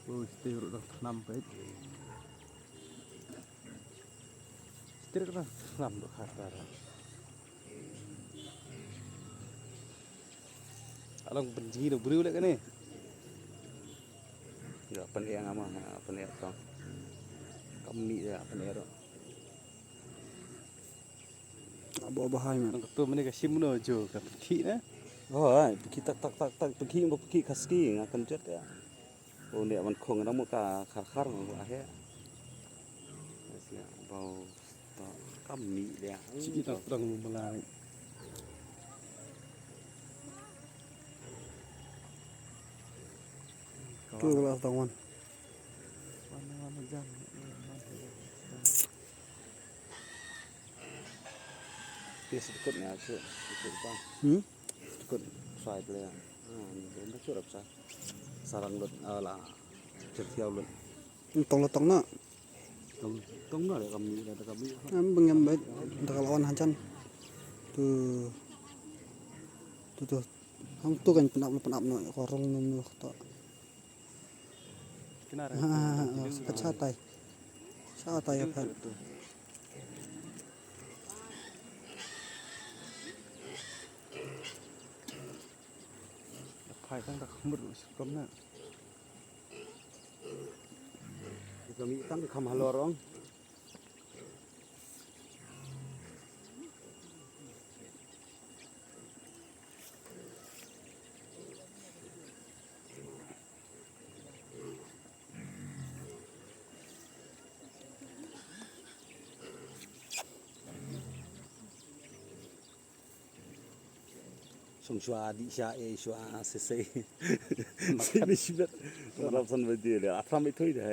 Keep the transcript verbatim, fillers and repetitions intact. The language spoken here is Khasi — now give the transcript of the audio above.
Oh, stay ruh dang thnam peit. Stay ruh dang thnam ruh kata ruh. Along pynji da briew leh kane. Ya, pynïeng ama, ya, pynïeng tong. Kam mih ya, pynïeng ruh. Abo bahai man. Nang ketu mene ka shim no jo ka pekhi ne. Oh, ai, pekhi tak tak tak tak, pekhi ba pekhi kaski nga kan jot ya. Oh, ne man khong na mo ka khar khar mo ahe. Bau to kam mih dia. Sigi tak tang mo malai. Tu kelas tang wan. Wan wan jam. Pis dikut ne aku, dikut pa. Hmm? Dikut sai ple. Ah, ni dah dikut apa sa? Sarang lut, ah, la. Certiau lut. Tong lut tong na. Tong tong na le kami, le kami. Am bengem bait, da ka lawan hajan. Tu tu tu. Hang tu kan penap penap no, korong no no to. Kena re. Ha ha ha, ka cha tai. Cha tai ya phat. Phai tang tak mut kam na. Kami tang kam halor ong. Song shwa di sha e shwa se se. Sini shibet. Rap san badi le. Athram itu ide.